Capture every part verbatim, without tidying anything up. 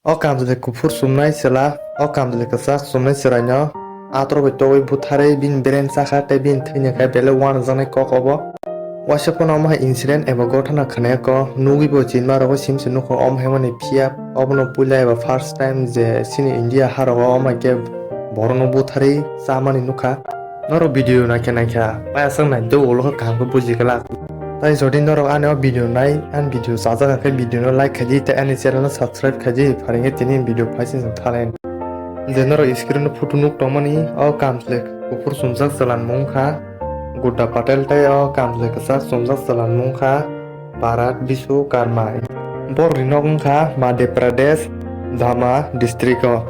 O kamchwlwi kuphur chumnai chwla, o kamchwlwi kwchak chumnai chwraino atoro bai togwi butharwi bini bereng chakha tei bini thwini khe belai uanajaknai kok obo. Waisa phano omo hai incident eba gothana khwnaya kok nugwi bo chinma rogo simse nukho omo hai mani phiya obono puila eba first time je chini India harogo omo hai khe borokno butharwi chamani nukha. Norok video naikhe naikha, payasang nai do ulo khe kaham khe buji glak. Tai jodi norok ani o video nai, ani video chajak khe video no like khaidi, tei ani channel no subscribe khaidi, pharingkhe tini video phaising thalai. Je norok screen o photo nuk tongmani, o kamchwlwi kuphur chumjak chwla ni mung kha Gudda Patel, tei o kamchwlwi kwchak chumjak chwla ni mung kha Bharat Biswakarma. Borok ni nok wng kha Madhya Pradesh, Dhamra district o.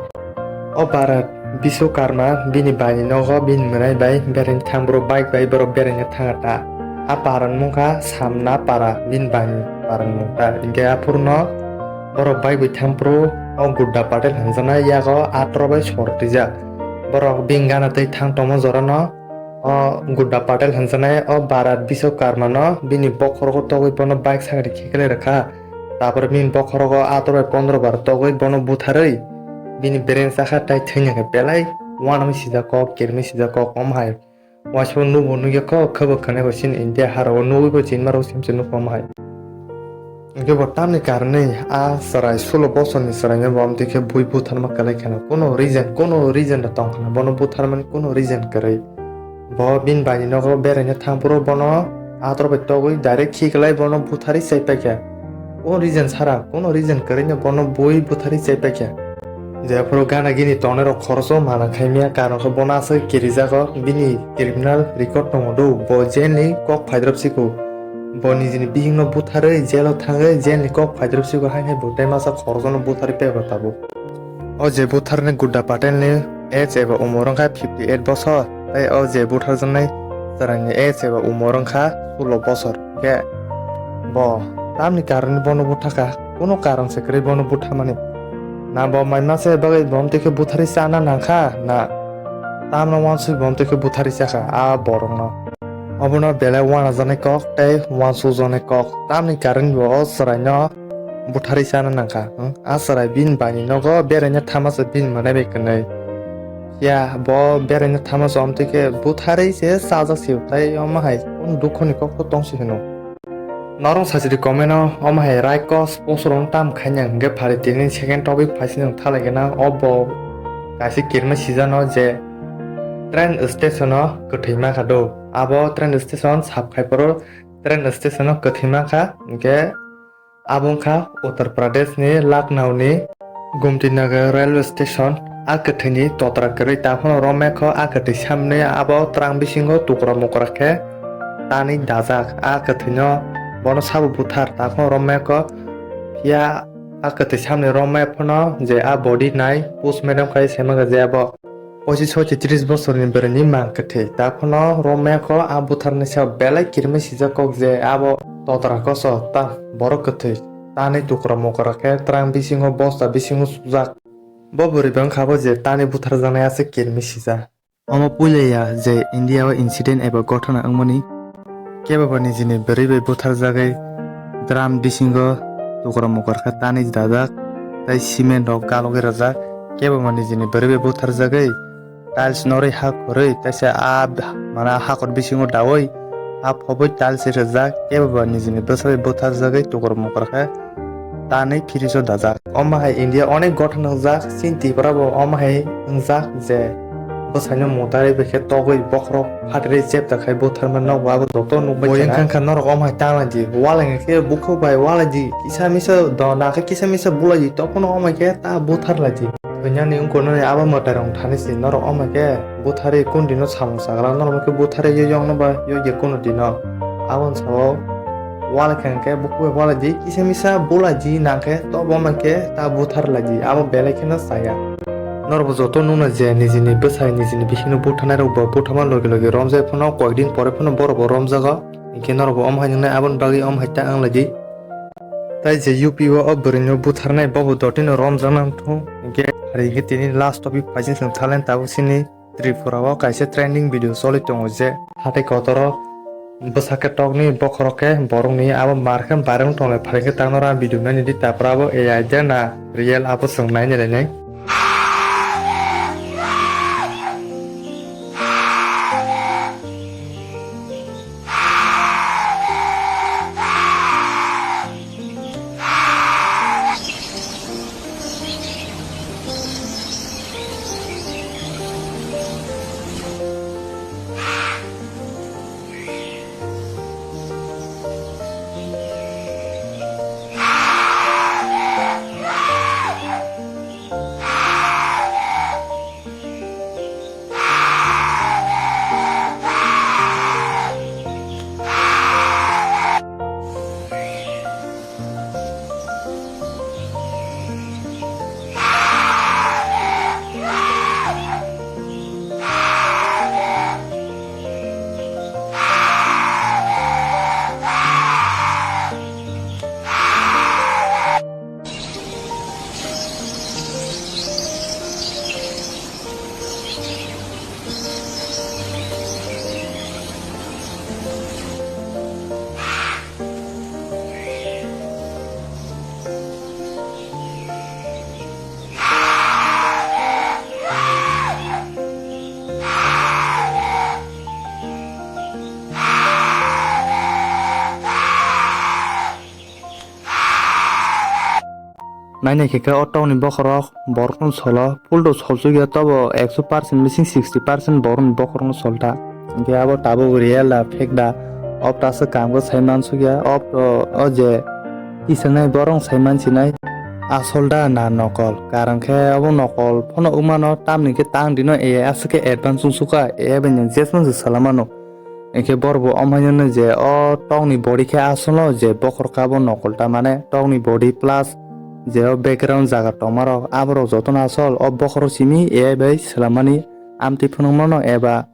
O Bharat Biswakarma bini baini nogo bini mwnai bai beraina thang bro bike bai borok beraina thang ta. A para ni mung kha Samna para bini baini para ni mung ta. Hinkhe aphuru no borok bike bai thang phuru o Gudda Patel hwnjaknai yago atoro bai sor twijak. Borok bini gana twi thang tongma jora no o Gudda Patel hwnjaknai o Bharat Biswakarma no bini bokhorogo togwi bono bike sakni khiklai rwkha. Tapor bini bokhorogo atoro bai pondro bar togwi bono butharwi bini bereng chakha tai thwina khe belai uanamwi sijak kok, kirmwi sijak kok omo hai. Waisa nubo nukya kok, khabo khwnai bo chini India harogo nugwi bo chinma rok simse nukha omo hai. Hinkhe bo tamni karonwi a chwrai sulo bosorni chwraino bo amtwi khe bui butharma kwlai kheno. Kuno reason, kuno reason da tong kheno bono butharmani kuno reason kwrwi. Bo bini baini nogo beraina thang phuru bono atoro bai togwi direct khiklai bono butharwi chaipaikha. O reason sara, kuno reason kwrwino bono bui butharwi chaipaikha. Jephuru gana gini tongnai rok khoroso mana khaimya, karon khe bono aswk kirijago, bini criminal record tongo do, bo jail ni kok phaidrop siko. Bo nijini bihikno butharwi jail o thangwi jail ni kok phaidrop siko, hai hai bo tei masa khorosono butharwi pebo tabuk. O je butharni Gudda Patel ni age eba umor wngkha fifty eight bosor, tei o je butharjaknai chwraini age eba umor wngkha sulo bosor. Hinkhe bo tamni karonwi bono buthakha, kuno karon se kwrwi bono buthamani. Na bo mai masa bagwi bo amtwi khe butharwi chana nangkha, na tamno wansugwi bo amtwi khe butharwi chakha a borokno. Obono belai uanajaknai kok tei uansukjaknai kok. Tamni karonwi bo o chwraino butharwi chana nangkha. Hmm? A chwrai bini baini nogo beraina thamasa bini mwnai bai kwnwi. Ya, bo beraina thamasa omtwi khe butharwi se chajak se tai omo hai kunu dukhoni kok bo tongsi hwno. Norok sajadi comment o omo hai raikos post rok tam khaina hinkhe phari tini second topic phaising thalai gana o bo kaisa kirma sijano je train station o kwthwi mankha do. Abo train station sap khai phuru train station o kwthwi mankha hinkhe abo wngkha Uttar Pradesh ni Lucknow ni Gomtinagar railway station. A kwthwini totra kwrwi taphano romya kho a kwthwi samni abo twrang bisingo tukra mukra khe tanwi dajak. A kwthwino bono sabo buthar taphano romya kho phiya a kwthwi samni romya phano je a body nai postmortem khai saimankha je abo pochish hoi tris bosorni bwrwini mang kwthwi. Taphano romya kho a butharni sao belai kirima sijak kok je abo totra koso ta borok kwthwi tanwi tukra mukra khe twrang bisingo bosta bisingo sujak. Bo bwrwi bo wngkha bo je tanwi butharjaknai aswk kirima sijak. Omo puila ya je India o incident eba gothona wngmani. Kebo ba nijini bwrwi bai butharjagwi drum bisingo tukra mukra khe tanwi dajak tei cement rok galogwi rwjak. Kebo ba nijini bwrwi bai butharjagwi tiles norwi ha khorwi teisa a mana hakor bisingo daui a phobwi tiles rwjak. Kebo ba nijini bwsa bai butharjagwi tukra mukra khe tanwi fridge o dajak. Omo hai India onek gothon wngjak, chini Tripura bo omo hai wngjak je bwsaino mutarwi bai khe togwi bokhorok phatarwi chepta khai butharma nokbo abo joto nukbai kha. Bo wngkha kha norok omo hai tanglaidi, walai khe bukhuk bai walaidi, kisa misa do na khe kisa misa bulaidi, tokphano omo hai khe ta buthar laidi. Thwinani wngkha nini abo mwtai rok thani si norok omo hai khe butharwi kundino samung sagra norok khe butharwi yokno ba yokya kuno dino. Aboni sabo Wal khe hwnkhe bukhuk bai walaidi, kisa misa bulaidi, nang khe to bo hwnkhe ta buthar laidi, abo belai kheno chaya. Norok bo joto nukna je nijini bwsai nijini bikhino butharnai rok bo buthama logi logi romjai phano, koyekdin pore phano borok bo romjago, hinkhe norok bo omo hai nuknai aboni bagwi omo hai ta wng laidi. Tai je U P o o bwrwino butharnai bo bo dotino romjakna wngthung, hinkhe hari hinkhe tini last topic phaising chwng thalen tabuk sini. Tripura o kaisa trending video choli tongo je hathai kotoro Bwsakhe tokni bokhorok khe borokni abo mar khe bairung tonglai phaikhe tangno ra video naini di tapra abo A I de na real abo chwng naini lainai. Nainai khe khe o tokni bokhorok borokno solo, full to solsukya, tobo ekso percent bising sixty percent borokni bokhorokno solta. Hinkhe abo tabuk real da, fake da, ob to aswk kam khe sai mansukya, ob to o je tisanai borok sai mansinai asol da na nokol. Karon khe obo nokol phano wngmano, tamni khe tang dino A I aswk khe advance wngsukha, A I bai nang jesmano swlamano. Hinkhe borokbo omo haino je o tokni body khe asolo je bokhorok khe abo nokol ta, mane tokni body plus je o background jaga tongmarok aborok jotono asol o bokhorok simi A I bai swlammani amtwi phunukmano eba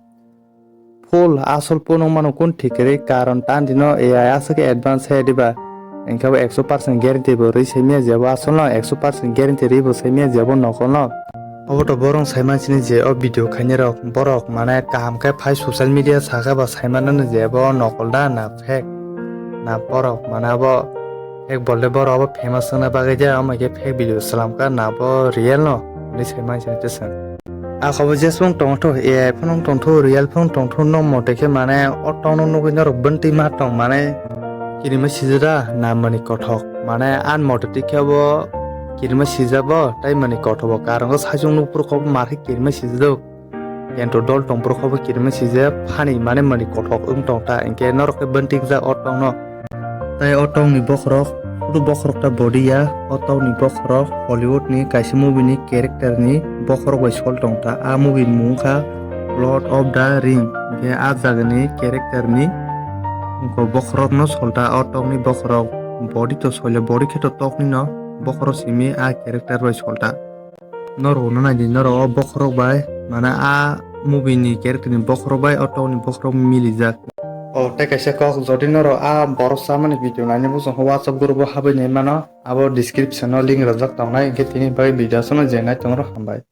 full asol phunukmano kun thik kwrwi, karon tang dino A I aswk khe advance hai diba. Hinkhe bo ekso percent guarantee bo rwi saimanya je bo asolno, ekso percent guarantee rwi bo saimanya je bo nokolno. Obo to borok saimansini je o video khainai rok, borok mane kaham khe phai social media sakha ba saimanani je bo nokol da na fake. Na borok mane abo fake bolde borok abo famous wngna bagwi je, omo khe fake video slamkha na bo real no hinwi saimansini tesa. A khe bo jeswng tongtho, A I phano tongtho, real phano tongtho, no mote khe mane o tongno nugwi norok bwntwi ma tong mane kirima sijada na mani kothok, mane an mote twi khe bo kirima sijabo tai mani kothok bo, karon khe saichung nukphuru khe bo mar khe kirima sijado, kento dol tongphuru khe bo kirima sijab phani mane mani kothok wng tong ta, hinkhe norok khe bwntwi jak o tongno. Tai o tokni bokhorok, sudu bokhorok ta body ya, o tokni bokhorok Hollywood ni kaisa movie ni character ni bokhorok bai sol tong ta. A movie ni mung wngkha Lord of the Ring, hinkhe a jaga ni character ni wngkha bokhorok no sol ta. O tokni bokhorok body to soile, body khe to tokni no, bokhorok simi a character bai sol ta. Norok no naidi, norok o bokhorok bai, mane a movie ni character ni bokhorok bai o tokni bokhorok milijak. O tei kaisa kok, jodi norok a borok chamani video naina muchung khe WhatsApp group o habwi nai mano, abo description o link rwjak tongnai, hinkhe tini bagwi video aswkno je nai tongo rok, hambai.